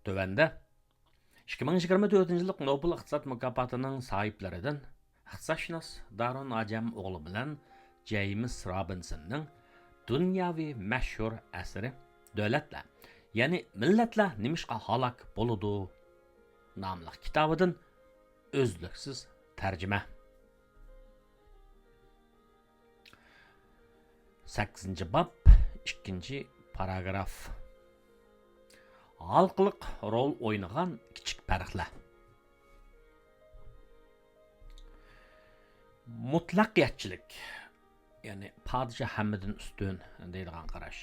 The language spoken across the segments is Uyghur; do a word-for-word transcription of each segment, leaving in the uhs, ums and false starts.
تۆۋەندە ئىككى مىڭ يىگىرمە تۆتىنچى يىللىق نوبېل ئىقتىساد مۇكاپاتىنىڭ ساھىبلىرىدىن ئىقتىسادشۇناس دارۇن ئاجەم ئوغلى بىلەن جېيمىس رابىنسوننىڭ دۇنياۋى مەشھۇر ئەسىرى دۆلەتلەر، يەنى مىللەتلەر نېمىشقا ھالاك بولىدۇ؟ ناملىق كىتابىدىن ئۈزلۈكسىز تەرجىمە. سەككىزىنچى باب، ئىككىنچى پاراگراف. ھالقىلىق رول ئوينىغان كىچىك پەرقلەر. مۇتلەقىيەتچىلىك، يەنى پادىشاھ ھەممىدىن ئۈستۈن دەيدىغان قاراش.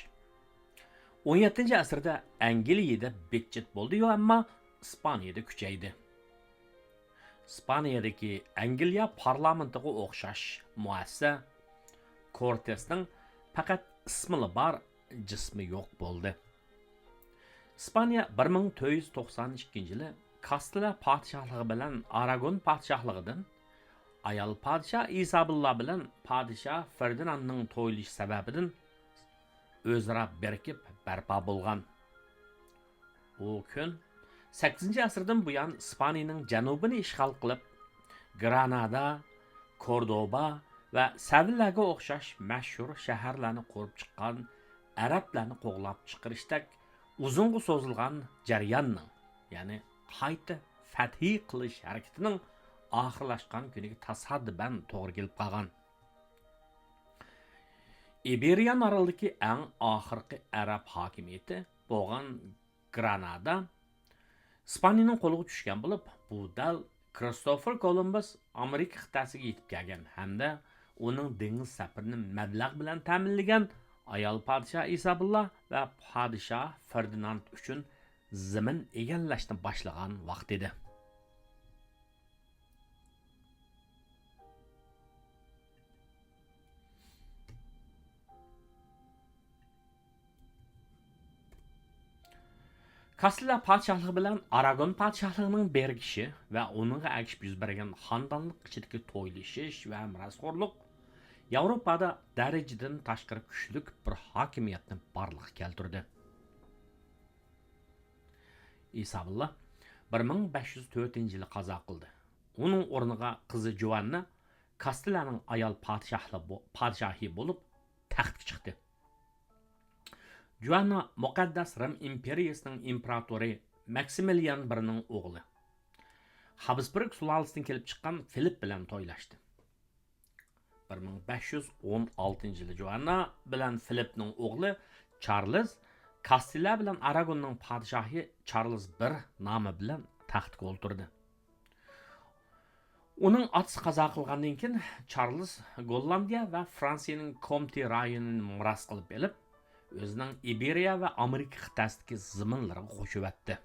ئون يەتتىنچى ئەسىردە ئەنگلىيەدە بىتچىت بولدى-يۇ، ئەمما ئىسپانىيەدە كۈچەيدى. ئىسپانىيەدىكى ئەنگلىيە پارلامېنتىغا ئوخشاش مۇئەسسە، كورتېسنىڭ پەقەت ئىسمىلا بار، جىسمى يوق بولدى. ئىسپانىيە بىر مىڭ تۆت يۈز توقسان ئىككىنچى يىلى كاستىلە پادىشاھلىقى بىلەن ئاراگون پادىشاھلىقىدىن، ئايال پادىشاھ ئىسابېللا بىلەن پادىشاھ فېردىناندنىڭ تويلىشى سەۋەبىدىن ئۆزئارا بىرىكىپ بەرپا بولغان. ئۇ كۈن سەككىزىنچى ئەسىردىن بۇيان ئىسپانىيەنىڭ جەنۇبىنى ئىشغال قىلىپ، گرانادا، كوردوبا ۋە سەۋىللەگە ئوخشاش مەشھۇر شەھەرلەرنى قۇرۇپ چىققان ئەرەبلەرنى قوغلاپ چىقىرىشتەك ئۇزۇنغا سوزۇلغان جەرياننىڭ، يەنى قايتا فەتھى قىلىش ھەرىكىتىنىڭ ئاخىرلاشقان كۈنىگە تاسادىپەن توغرا كېلىپ قالغان. ئىبېرىيان ئارىلىدىكى ئەڭ ئاخىرقى ئەرەب ھاكىمىيىتى بولغان گرانادا ئىسپانىيەنىڭ قولىغا چۈشكەن بولۇپ، بۇ دەل كرىستوفېر كولومبۇس ئامېرىكا قىتئەسىگە يېتىپ كەلگەن ھەمدە ئۇنىڭ دېڭىز سەپىرىنى مەبلەغ بىلەن تەمىنلىگەن ئايال پادىشاھ ئىسابېللا ۋە پادىشاھ فېردىناند ئۈچۈن زېمىن ئىگىلەشنى باشلىغان ۋاقتى ئىدى. كاستىليا پادىشاھلىقى بىلەن ئاراگون پادىشاھلىقىنىڭ بىرىكىشى ۋە ئۇنىڭغا ئەگىشىپ يۈز بەرگەن خانىدانلىق ئىچىدىكى تويلىشىش ۋە مىراسخورلۇق ياۋروپادا دەرىجىدىن تاشقىرى كۈچلۈك بىر ھاكىمىيەتنى بارلىققا كەلتۈردى. ئىسابېللا بىر مىڭ بەش يۈز تۆتىنچى يىلى قازا قىلدى. ئۇنىڭ ئورنىغا قىزى جوئاننا كاستىليانىڭ ئايال پادىشاھلى بو-، پادىشاھى بولۇپ تەختكە چىقتى. جوئاننا مۇقەددەس رىم ئىمپېرىيىسىنىڭ ئىمپېراتورى ماكسىمىليان بىرنىڭ ئوغلى، خابسبۇرگ سۇلالىسىدىن كېلىپ چىققان فىلىپ بىلەن تويلاشتى. بىر مىڭ بەش يۈز ئون ئالتىنچى يىلى جوئاننا بىلەن فىلىپنىڭ ئوغلى چارلىز كاستىليا بىلەن ئاراگوننىڭ پادىشاھى چارلىز بىر نامى بىلەن تەختكە ئولتۇردى. ئۇنىڭ ئاتىسى قازا قىلغاندىن كېيىن، چارلىز گوللاندىيە ۋە فرانسىيەنىڭ كومتې رايونىنى مىراس قىلىپ ئېلىپ، ئۆزىنىڭ ئىبېرىيە ۋە ئامېرىكا قىتئەسىدىكى زېمىنلىرىغا قوشۇۋەتتى.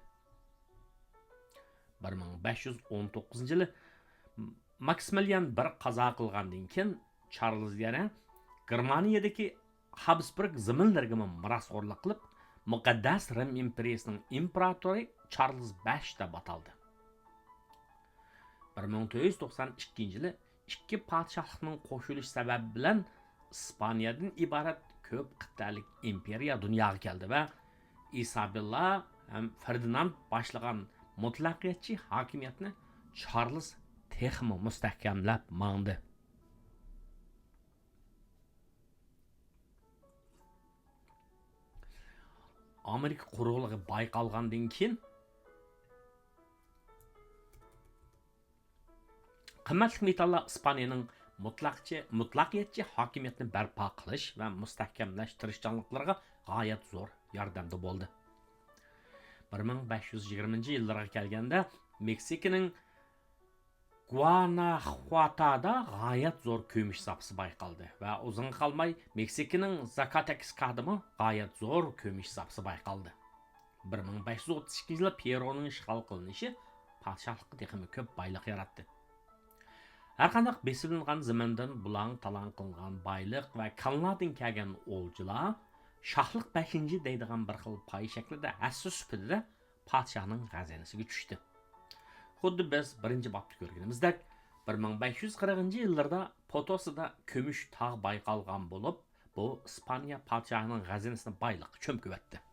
بىر مىڭ بەش يۈز ئون توققۇزىنچى يىلى ماكسىمىليان بىر قازا قىلغاندىن كېيىن، چارلىز يەنە گېرمانىيەدىكى خابسبۇرگ زېمىنلىرىغىمۇ مىراسخورلۇق قىلىپ، مۇقەددەس رىم ئىمپېرىيىسىنىڭ ئىمپېراتورى چارلىز بەش دەپ ئاتالدى. بىر مىڭ تۆت يۈز توقسان ئىككىنچى يىلى ئىككى پادىشاھلىقنىڭ قوشۇلۇشى سەۋەبى بىلەن ئىسپانىيەدىن ئىبارەت كۆپ قىتئەلىك ئىمپېرىيە دۇنياغا كەلدى ۋە ئىسابېللا ھەم فېردىناند باشلىغان مۇتلەقىيەتچى ھاكىمىيەتنى چارلىز تېخىمۇ مۇستەھكەملەپ ماڭدى. ئامېرىكا قۇرۇقلۇقى بايقالغاندىن كېيىن، قىممەتلىك مېتاللار ئىسپانىيەنىڭ مۇتلەقچى، مۇتلەقىيەتچى ھاكىمىيەتنى بەرپا قىلىش ۋە مۇستەھكەملەش تىرىشچانلىقلىرىغا غايەت زور ياردەمدە بولدى. بىر مىڭ بەش يۈز يىگىرمىنچى يىللارغا كەلگەندە، مېكسىكىنىڭ گۇاناخۇاتادا غايەت زور كۈمۈش زاپىسى بايقالدى ۋە ئۇزۇنغا قالماي مېكسىكىنىڭ زاكاتېكىسكادىمۇ غايەت زور كۈمۈش زاپىسى بايقالدى. بىر مىڭ بەش يۈز ئوتتۇز ئىككىنچى يىلى پېرۇنىڭ ئىشغال قىلىنىشى پادىشاھلىققا تېخىمۇ كۆپ بايلىق ياراتتى. ھەرقانداق بېسىۋېلىنغان زېمىندىن بۇلاڭ-تالاڭ قىلىنغان بايلىق ۋە كانلاردىن كەلگەن ئولجىلار شاھلىق بەشىنچى دەيدىغان بىر خىل پاي شەكلىدە ھەسسە سۈپىتىدە پادىشاھنىڭ خەزىنىسىگە چۈشتى. خۇددى بىز بىرىنچى بابتا كۆرگىنىمىزدەك، بىر مىڭ بەش يۈز قىرىقىنچى يىللىرىدا پوتوسىدا كۈمۈش تاغ بايقالغان بولۇپ، بۇ ئىسپانىيە پادىشاھىنىڭ خەزىنىسىنى بايلىققا چۆمكۈۋەتتى.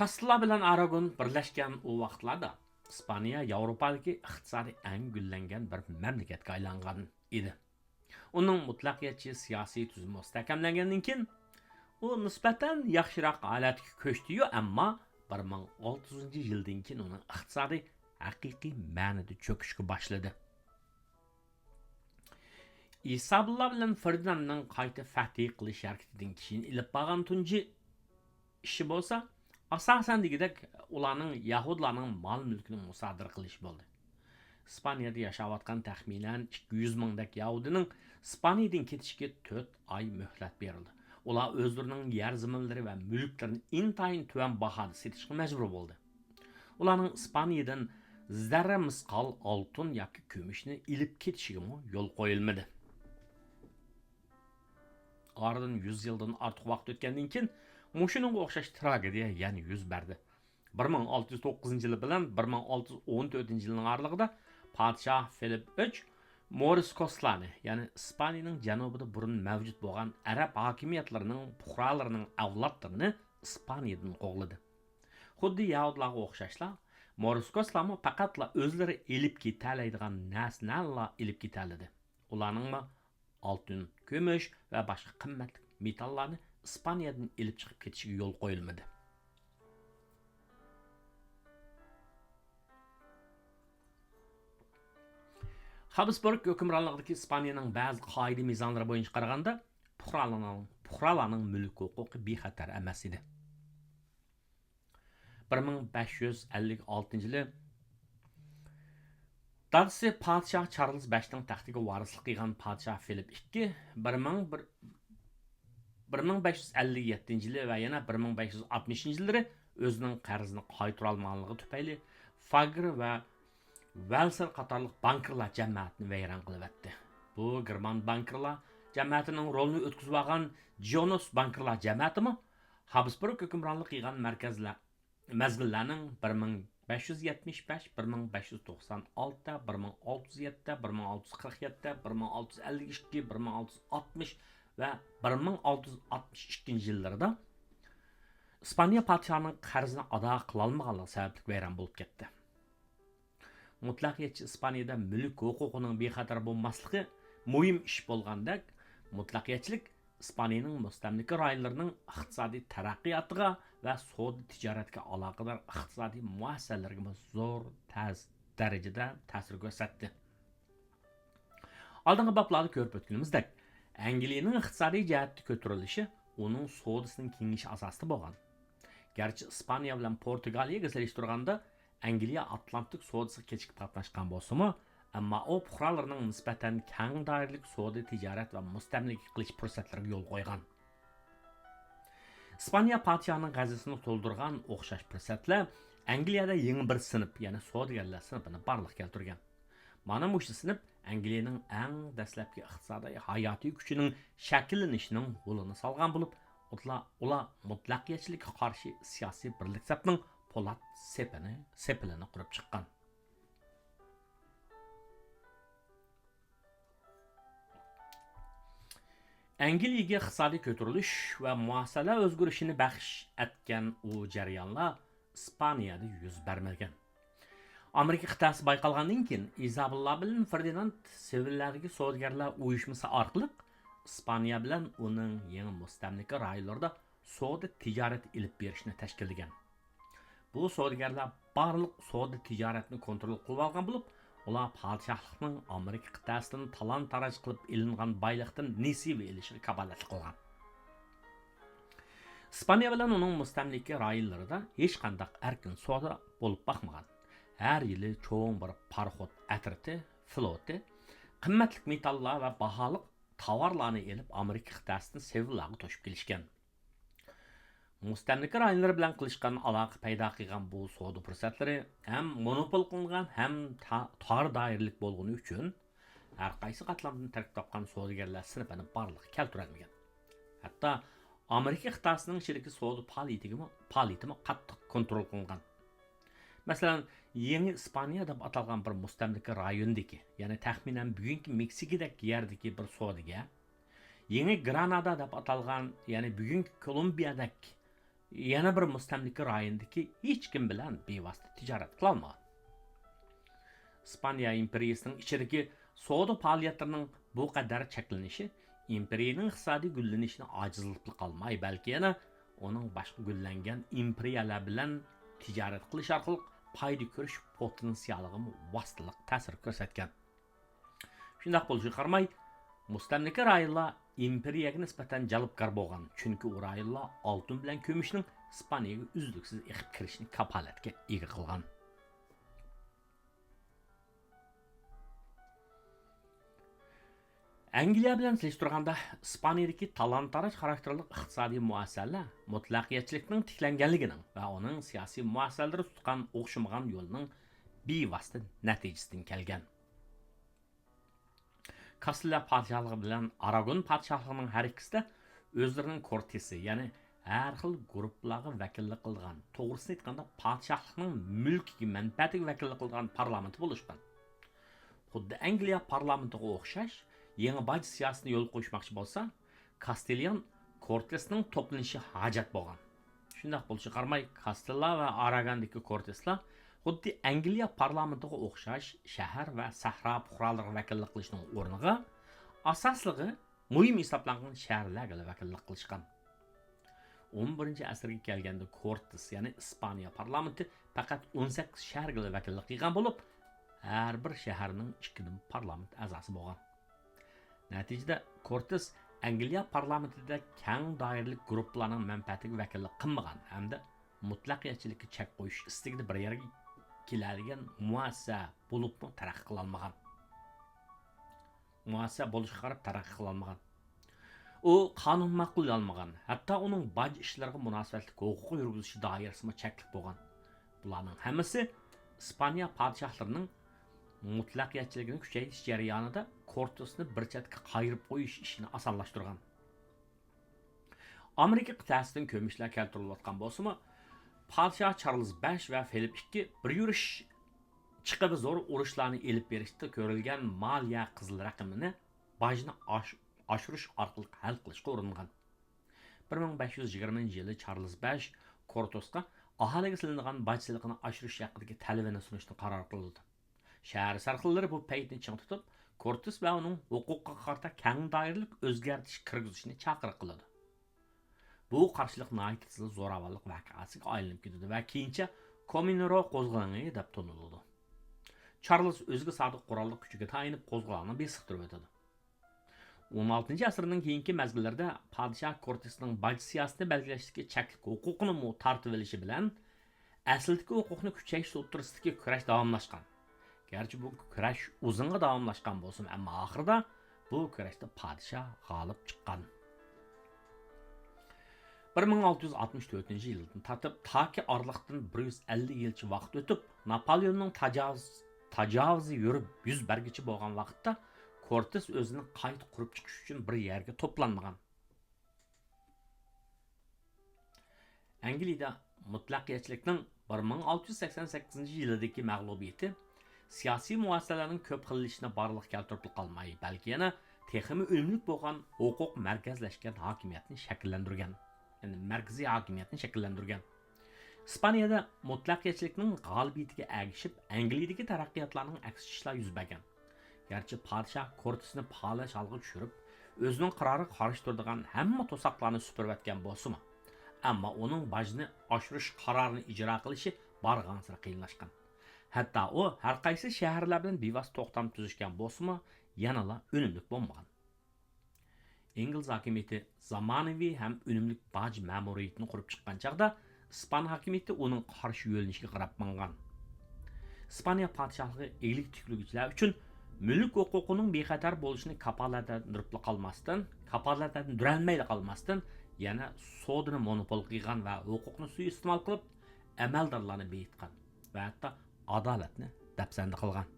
كاستىللا بىلەن ئاراگون بىرلەشكەن ئۇ ۋاقىتلاردا ئىسپانىيە ياۋروپادىكى ئىقتىسادى ئەڭ گۈللەنگەن بىر مەملىكەتكە ئايلانغان ئىدى. ئۇنىڭ مۇتلەقىيەتچى سىياسىي تۈزۈمى مۇستەھكەملەنگەندىن كېيىن، ئۇ نىسبەتەن ياخشىراق ھالەتكە كۆچتى-يۇ، ئەمما بىر مىڭ ئالتە يۈزىنچى يىلدىن كېيىن ئۇنىڭ ئىقتىسادى ھەقىقىي مەنىدە چۆكۈشكە باشلىدى. ئىسابېللا بىلەن فېردىناندنىڭ قايتا فەتھى قىلىش ھەرىكىتىدىن كېيىن ئېلىپ بارغان تۇنجى ئىشى بولسا، ئاساسەن دېگۈدەك، ئۇلارنىڭ يەھۇدىيلارنىڭ مال-مۈلكىنى مۇسادىرە قىلىشى بولدى. ئىسپانىيەدە ياشاۋاتقان تەخمىنەن ئىككى يۈز مىڭدەك يەھۇدىينىڭ ئىسپانىيەدىن كېتىشىگە تۆت ئاي مۆھلەت بېرىلدى. ئۇلار ئۆزلىرىنىڭ يەر زېمىنلىرى ۋە مۈلۈكلىرىنى ئىنتايىن تۆۋەن باھادا سېتىشقا مەجبۇر بولدى. ئۇلارنىڭ ئىسپانىيەدىن زەررە مىسقال ئالتۇن ياكى كۈمۈشنى ئېلىپ كېتىشىگىمۇ يول قويۇلمىدى. ئارىدىن يۈز يىلدىن ئارتۇق ۋاقىت ئۆتكەندىن كېيىن، مۇشۇنىڭغا ئوخشاش تراگېدىيە يەنە يۈز بەردى. بىر مىڭ ئالتە يۈز توققۇزىنچى يىلى بىلەن بىر مىڭ ئالتە يۈز ئون تۆتىنچى يىلنىڭ ئارىلىقىدا پادىشاھ فىلىپ ئۈچ مورىسكوسلارنى، يەنى ئىسپانىيىنىڭ جەنۇبىدا بۇرۇن مەۋجۇت بولغان ئەرەب ھاكىمىيەتلىرىنىڭ پۇقرالىرىنىڭ ئەۋلادلىرىنى ئىسپانىيىدىن قوغلىدى. خۇددى يەھۇدىيلارغا ئوخشاشلا، مورىسكوسلارمۇ پەقەتلا ئۆزلىرى ئېلىپ كېتەلەيدىغان نەرسىلەرنىلا ئېلىپ كېتەلىدى. ئۇلارنىڭمۇ ئالتۇن، كۈمۈش ۋە باشقا قىممەتلىك مېتاللارنى ئىسپانىيەدىن ئېلىپ چىقىپ كېتىشىگە يول قويۇلمىدى. خابسبۇرگ ھۆكۈمرانلىقىدىكى ئىسپانىيەنىڭ بەزى قائىدە مىزانلىرى بويىچە قارىغاندا، پۇقرالارنىڭ، پۇقرالارنىڭ مۈلۈك ھوقۇقى بىخەتەر ئەمەس ئىدى. بىر مىڭ بەش يۈز ئەللىك ئالتىنچى يىلى دادىسى پادىشاھ چارلز بەشنىڭ تەختىگە ۋارىسلىق قىلغان پادىشاھ فىلىپ ئىككى بىر مىڭ بىر، بىر مىڭ بەش يۈز ئەللىك يەتتىنچى يىلى ۋە يەنە بىر مىڭ بەش يۈز ئاتمىشىنچى يىللىرى ئۆزىنىڭ قەرزىنى قايتۇرالمىغانلىقى تۈپەيلى فاگر ۋە ۋەلسېر قاتارلىق بانكىرلار جەمەتىنى ۋەيران قىلىۋەتتى. بۇ گېرمان بانكىرلار جەمەتىنىڭ رولىنى ئۆتكۈزۈۋالغان جيونوس بانكىرلار جەمەتىمۇ خابسبۇرگ ھۆكۈمرانلىق قىلغان مەركەزلەر مەزگىللەرنىڭ بىر مىڭ بەش يۈز يەتمىش بەش، بىر مىڭ بەش يۈز توقسان ئالتە، بىر مىڭ ئالتە يۈز يەتتە، بىر مىڭ ئالتە يۈز قىرىق يەتتە، بىر مىڭ ئالتە يۈز ئەللىك ئىككى، بىر مىڭ ئالتە يۈز ئاتمىش ۋە بىر مىڭ ئالتە يۈز ئاتمىش ئىككىنچى يىللىرىدا ئىسپانىيە پادىشاھىنىڭ قەرزىنى ئادا قىلالمىغانلىقى سەۋەبلىك ۋەيران بولۇپ كەتتى. مۇتلەقىيەتچى ئىسپانىيەدە مۈلۈك ھوقۇقىنىڭ بىخەتەر بولماسلىقى مۇھىم ئىش بولغاندەك، مۇتلەقىيەتچىلىك ئىسپانىيەنىڭ مۇستەملىكە رايونلىرىنىڭ ئىقتىسادىي تەرەققىياتىغا ۋە سودا تىجارەتكە ئالاقىدار ئىقتىسادىي مۇئەسسەلىرىگىمۇ زور تەس-، دەرىجىدە تەسىر كۆرسەتتى. ئالدىنقى بابلاردا كۆرۈپ ئۆتكىنىمىزدەك، ئەنگلىيەنىڭ ئىقتىسادىي جەھەتتە كۆتۈرۈلۈشى ئۇنىڭ سودىسىنىڭ كېڭىيىشى ئاساسىدا بولغان. گەرچە ئىسپانىيە بىلەن پورتۇگالىيەگە سېلىشتۇرغاندا، ئەنگلىيە ئاتلانتىك سودىسىغا كېچىكىپ قاتناشقان بولسىمۇ، ئەمما ئۇ پۇقرالىرىنىڭ نىسبەتەن كەڭ دائىرىلىك سودا تىجارەت ۋە مۇستەملىكە قىلىش پۇرسەتلىرىگە يول قويغان. ئىسپانىيە پادىشاھىنىڭ غەزىنىسىنى تولدۇرغان ئوخشاش پۇرسەتلەر ئەنگلىيەدە يېڭى بىر سىنىپ، يەنى سودىگەرلەر سىنىپىنى بارلىققا كەلتۈرگەن. مانا مۇشۇ سىنىپ ئەنگلىيەنىڭ ئەڭ دەسلەپكى ئىقتىسادىي ھاياتىي كۈچىنىڭ شەكىللىنىشىنىڭ غولىنى سالغان بولۇپ، ئۇلار، ئۇلار مۇتلەقىيەتچىلىككە قارشى سىياسىي بىرلىك سەپنىڭ پولات سېپىنى، سېپىلىنى قۇرۇپ چىققان. ئەنگلىيەگە ئىقتىسادىي كۆتۈرۈلۈش ۋە مۇئەسسەلەر ئۆزگىرىشىنى بەخش ئەتكەن ئۇ جەريانلار ئىسپانىيەدە يۈز بەرمىگەن. ئامېرىكا قىتئەسى بايقالغاندىن كېيىن، ئىزابېللا بىلەن فېردىناند سېۋىللەدىكى سودىگەرلەر ئۇيۇشمىسى ئارقىلىق ئىسپانىيە بىلەن ئۇنىڭ يېڭى مۇستەملىكە رايونلىرىدا سودا تىجارەت ئېلىپ بېرىشنى تەشكىللىگەن. بۇ سودىگەرلەر بارلىق سودا تىجارەتنى كونترول قىلىۋالغان بولۇپ، ئۇلار پادىشاھلىقنىڭ ئامېرىكا قىتئەسىدىن تالان-تاراج قىلىپ ئېلىنغان بايلىقتىن نېسىۋە ئېلىشىغا كاپالەتلىك قىلغان. ئىسپانىيە بىلەن ئۇنىڭ مۇستەملىكە رايونلىرىدا ھېچقانداق ئەركىن سودا بولۇپ باقمىغان. ھەر يىلى چوڭ بىر پاراخوت ئەترىتى، فلوتى، قىممەتلىك مېتاللار ۋە باھالىق تاۋارلارنى ئېلىپ، ئامېرىكا قىتئەسىدىن سېۋىللاغا توشۇپ كېلىشكەن. مۇستەملىكە رايونلىرى بىلەن قىلىشقان ئالاقە پەيدا قىلغان بۇ سودا پۇرسەتلىرى ھەم مونوپول قىلىنغان، ھەم تا-، تار دائىرىلىك بولغىنى ئۈچۈن، ھەر قايسى قاتلامدىن تەركىب تاپقان سودىگەرلەر سىنىپىنى بارلىققا كەلتۈرەلمىگەن. ھەتتا ئامېرىكا قىتئەسىنىڭ ئىچىدىكى سودا پائالىيىتىگىمۇ، پائالىيىتىمۇ قاتتىق كونترول قىلىنغان. مەسىلەن، يېڭى ئىسپانىيە دەپ ئاتالغان بىر مۇستەملىكە رايونىدىكى، يەنى تەخمىنەن بۈگۈنكى مېكسىكىدەك يەردىكى بىر سودىگەر، يېڭى گرانادا دەپ ئاتالغان، يەنى بۈگۈنكى كولومبىيەدەك يەنە بىر مۇستەملىكە رايونىدىكى ھېچكىم بىلەن بىۋاسىتە تىجارەت قىلالمىغان. ئىسپانىيە ئىمپېرىيىسىنىڭ ئىچىدىكى سودا پائالىيەتلىرىنىڭ بۇ قەدەر چەكلىنىشى ئىمپېرىيىنىڭ ئىقتىسادىي گۈللىنىشىنى ئاجىزلىتىپلا قالماي، بەلكى يەنە ئۇنىڭ باشقا گۈللەنگەن ئىمپېرىيەلەر بىلەن تىجارەت قىلىش ئارقىلىق پايدا كۆرۈش پوتېنسىيالىغىمۇ ۋاسىتىلىق تەسىر كۆرسەتكەن. شۇنداق بولۇشىغا قارىماي، مۇستەملىكە رايونلار ئىمپېرىيەگە نىسبەتەن جەلپكار بولغان، چۈنكى ئۇ رايونلار ئالتۇن بىلەن كۈمۈشنىڭ ئىسپانىيەگە ئۈزلۈكسىز ئېقىپ كىرىشىنى كاپالەتكە ئىگە قىلغان. ئەنگلىيە بىلەن سېلىشتۇرغاندا، ئىسپانىيەدىكى تالان-تاراج خاراكتېرلىك ئىقتىسادىي مۇئەسسەلەر مۇتلەقىيەتچىلىكنىڭ تىكلەنگەنلىكىنىڭ ۋە ئۇنىڭ سىياسىي مۇئەسسەلىرى تۇتقان ئوخشىمىغان يولنىڭ بىۋاسىتە نەتىجىسىدىن كەلگەن. كاستىلىيە پادىشاھلىقى بىلەن ئاراگون پادىشاھلىقىنىڭ ھەر ئىككىسىدە ئۆزلىرىنىڭ كورتېسى، يەنى ھەر خىل گۇرۇپپىلارغا ۋەكىللىك قىلىدىغان، توغرىسىنى ئېيتقاندا، پادىشاھلىقنىڭ مۈلكىگە، مەنپەئەتىگە ۋەكىللىك قىلىدىغان پارلامېنتى بولۇشقان. خۇددى ئەنگلىيە پارلامېنتىغا ئوخشاش، يېڭى باج سىياسىتىنى يولغا قويۇشماقچى بولسا، كاستىليان كورتېسنىڭ توپلىنىشى ھاجەت بولغان. شۇنداق بولۇشىغا قارىماي، كاستىلا ۋە ئاراگاندىكى كورتېسلار خۇددى ئەنگلىيە پارلامېنتىغا ئوخشاش شەھەر ۋە سەھرا پۇقرالىرىغا ۋەكىللىك قىلىشنىڭ ئورنىغا، ئاساسلىقى مۇھىم ھېسابلانغان شەھەرلەرگىلا ۋەكىللىك قىلىشقان. ئون بىرىنچى ئەسىرگە كەلگەندە كورتېس، يەنى ئىسپانىيە پارلامېنتى پەقەت ئون سەككىز شەھەرگىلا ۋەكىللىك قىلغان بولۇپ، ھەر بىر شەھەرنىڭ ئىككىدىن پارلامېنت ئەزاسى بولغان. نەتىجىدە، كورتېس ئەنگلىيە پارلامېنتىدا كەڭ دائىرىلىك گۇرۇپپىلارنىڭ مەنپەئەتىگە ۋەكىللىك قىلمىغان ھەمدە مۇتلەقىيەتچىلىككە چەك قويۇش ئىستىكىدە بىر يەرگە كېلەلىگەن مۇئەسسە بولۇپمۇ تەرەققىي قىلالمىغان. مۇئەسسە بولۇشقا قاراپ تەرەققىي قىلالمىغان. ئۇ قانۇن ماقۇللىيالمىغان، ھەتتا ئۇنىڭ باج ئىشلىرىغا مۇناسىۋەتلىك ھوقۇق يۈرگۈزۈشى دائىرىسىمۇ چەكلىك بولغان. بۇلارنىڭ ھەممىسى ئىسپانىيە پادىشاھلىرىنىڭ مۇتلەقىيەتچىلىكىنى كۈچەيتىش جەريانىدا كورتېسنى بىر چەتكە قايرىپ قويۇش ئىشىنى ئاسانلاشتۇرغان. ئامېرىكا قىتئەسىدىن كۆمۈشلەر كەلتۈرۈلۈۋاتقان بولسىمۇ، پادىشاھ چارلز بەش ۋە فىلىپ ئىككى بىر يۈرۈش چېقىۋى زور ئۇرۇشلارنى ئېلىپ بېرىشتا كۆرۈلگەن مالىيە قىزىل رەقىمىنى باجنى ئاش-، ئاشۇرۇش ئارقىلىق ھەل قىلىشقا ئۇرۇنغان. بىر مىڭ بەش يۈز يىگىرمىنچى يىلى چارلز بەش كورتېسقا ئاھالىگە سېلىنىدىغان باج سېلىقىنى ئاشۇرۇش ھەققىدىكى تەلىپىنى سۇنۇشنى قارار قىلىدۇ. شەھەر سەرخىللىرى بۇ پەيتنى چىڭ تۇتۇپ، كورتېس ۋە ئۇنىڭ ھوقۇقىغا قارىتا كەڭ دائىرىلىك ئۆزگەرتىش كىرگۈزۈشنى چاقىرىق قىلىدۇ. بۇ قارشىلىق ناھايىتى تېزلا زوراۋانلىق ۋەقەسىگە ئايلىنىپ كېتىدۇ ۋە كېيىنچە كومىنېرو قوزغىلىڭى دەپ تونۇلىدۇ. چارلز ئۆزىگە سادىق قوراللىق كۈچىگە تايىنىپ قوزغىلاڭنى بېسىقتۇرۇۋېتىدۇ. ئون ئالتىنچى ئەسىرنىڭ كېيىنكى مەزگىللىرىدە پادىشاھ كورتېسنىڭ باج سىياسىتىنى بەلگىلەشتىكى چەكلىك ھوقۇقىنىمۇ تارتىۋېلىشى بىلەن، ئەسلىدىكى ھوقۇقنى كۈچەيتىش ئوتتۇرىسىدىكى كۈرەش داۋاملاشقان. گەرچە بۇ كۈرەش ئۇزۇنغا داۋاملاشقان بولسىمۇ، ئەمما ئاخىرىدا بۇ كۈرەشتە پادىشاھ غالىب چىققان. بىر مىڭ ئالتە يۈز ئاتمىش تۆتىنچى يىلدىن تارتىپ تاكى ئارىلىقتىن بىر يۈز ئەللىك يىلچە ۋاقىت ئۆتۈپ، ناپالېئوننىڭ تاجاۋۇز-، تاجاۋۇزى يۈرۈپ يۈز بەرگۈچى بولغان ۋاقىتتا، كورتېس ئۆزىنى قايتا قۇرۇپ چىقىش ئۈچۈن بىر يەرگە توپلانمىغان. ئەنگلىيىدە مۇتلەقىيەتچىلىكنىڭ بىر مىڭ ئالتە يۈز سەكسەن سەككىزىنچى يىلىدىكى مەغلۇبىيىتى سىياسىي مۇئەسسەلەرنىڭ كۆپ خىللىشىشىنى بارلىققا كەلتۈرۈپلا قالماي، بەلكى يەنە تېخىمۇ ئۈنۈملۈك بولغان ھوقۇق مەركەزلەشكەن ھاكىمىيەتنى شەكىللەندۈرگەن. يەنى مەركىزىي ھاكىمىيەتنى شەكىللەندۈرگەن. ئىسپانىيەدە مۇتلەقىيەتچىلىكنىڭ غالىبىيىتىگە ئەگىشىپ، ئەنگلىيىدىكى تەرەققىياتلارنىڭ ئەكسىچىشلار يۈز بەرگەن. گەرچە پادىشاھ كورتېسنى پالەچ ھالغا چۈشۈرۈپ، ئۆزىنىڭ قارارىغا قارشى تۇرىدىغان ھەممە توساقلارنى سۈپۈرۈۋەتكەن بولسىمۇ، ئەمما ئۇنىڭ باجنى ئاشۇرۇش قارارىنى ئىجرا قىلىشى بارغانسېرى قىيىنلاشقان. ھەتتا ئۇ ھەرقايسى شەھەرلەر بىلەن بىۋاسىتە توختام تۈزۈشكەن بولسىمۇ، يەنىلا ئۈنۈملۈك بولمىغان. ئىنگلىز ھاكىمىيىتى زامانىۋى ھەم ئۈنۈملۈك باج مەمۇرىيىتىنى قۇرۇپ چىققان چاغدا، ئىسپان ھاكىمىيىتى ئۇنىڭ قارشى يۆنىلىشىگە قاراپ ماڭغان. ئىسپانىيە پادىشاھلىقى ئىگىلىك تىكلىگۈچىلەر ئۈچۈن مۈلۈك ھوقۇقىنىڭ بىخەتەر بولۇشىنى كاپالەتلەندۈرۈپلا قالماستىن، كاپالەتلەندۈرەلمەيلا قالماستىن، يەنە سودىنى مونوپول قىلغان ۋە ھوقۇقنى سۇيىئىستېمال قىلىپ، ئەمەلدارلارنى بېيىتقان ۋە ھەتتا ئادالەتنى دەپسەندە قىلغان.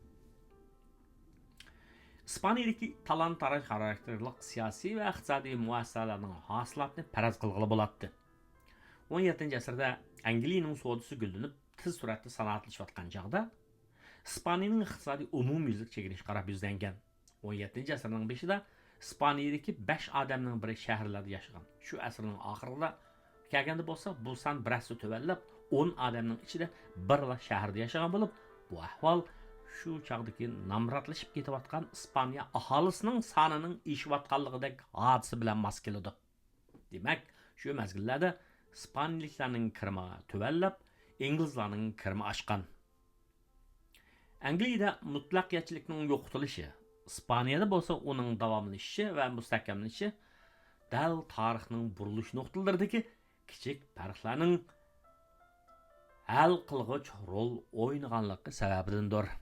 ئىسپانىيىدىكى تالان-تاراج خاراكتېرلىق سىياسىي ۋە ئىقتىسادىي مۇئەسسەسەلەرنىڭ ھاسىلاتىنى پەرەز قىلغىلى بولاتتى. ئون يەتتىنچى ئەسىردە ئەنگلىيىنىڭ سودىسى گۈللىنىپ، تېز سۈرئەتتە سانائەتلىشىۋاتقان چاغدا، ئىسپانىيىنىڭ ئىقتىسادى ئومۇميۈزلۈك چېكىنىشكە قاراپ يۈزلەنگەن. ئون يەتتىنچى ئەسىرنىڭ بېشىدا ئىسپانىيىدىكى بەش ئادەمنىڭ بىرى شەھەرلەردە ياشىغان. شۇ ئەسىرنىڭ ئاخىرىدا كەلگەندە بولسا، بۇ سان بىر ھەسسە تۆۋەنلەپ، ئون ئادەمنىڭ ئىچىدە بىرلا شەھەردە ياشىغان بولۇپ، بۇ ئەھۋال شۇ چاغدىكى نامراتلىشىپ كېتىۋاتقان ئىسپانىيە ئاھالىسىنىڭ سانىنىڭ ئېشىۋاتقانلىقىدەك ھادىسە بىلەن ماس كېلىدۇ. دېمەك، شۇ مەزگىللەردە ئىسپانىيەلىكلەرنىڭ كىرىمى تۆۋەنلەپ، ئىنگلىزلارنىڭ كىرىمى ئاشقان. ئەنگلىيەدە مۇتلەقىيەتچىلىكنىڭ يوقىتىلىشى، ئىسپانىيەدە بولسا ئۇنىڭ داۋاملىشىشى ۋە مۇستەھكەملىنىشى دەل تارىخنىڭ بۇرۇلۇش نۇقتىلىرىدىكى كىچىك پەرقلەرنىڭ ھەل قىلغۇچ رول ئوينىغانلىقى سەۋەبىدىندۇر.